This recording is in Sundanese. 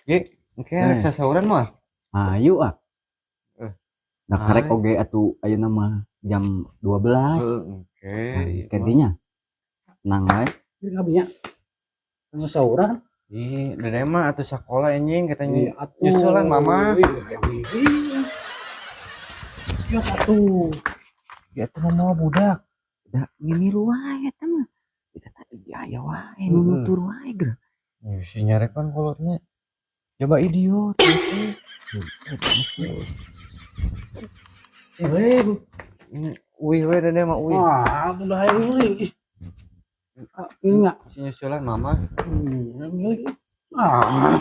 Ge, engke rek Eh. sasauran mah. Ayo ah. Eh. Nah, karek Ay. Oge atuh ayeuna mah jam 12. Heeh, engke. Nah, Ieu mah. kadinya. Tenang wae. Ini ngabinya. Ngesauran. Ih, dede mah atuh sakola anjing katanya. Iya, atuh. Nyusulan mama. Iya, yang ini. Ya satu. Ya tuh mama budak. Da ngimilu wae eta mah. Kita teh aya wae nu Heeh. nutur wae geura. Ya, si nyarekan kolotnya. Coba idiot. Iling. Ini uih we dede mah uih. Wah, udah ayo ngiling. Ih. Ah, ini enggak. Si nyusulan mama. Ngiling. Ah.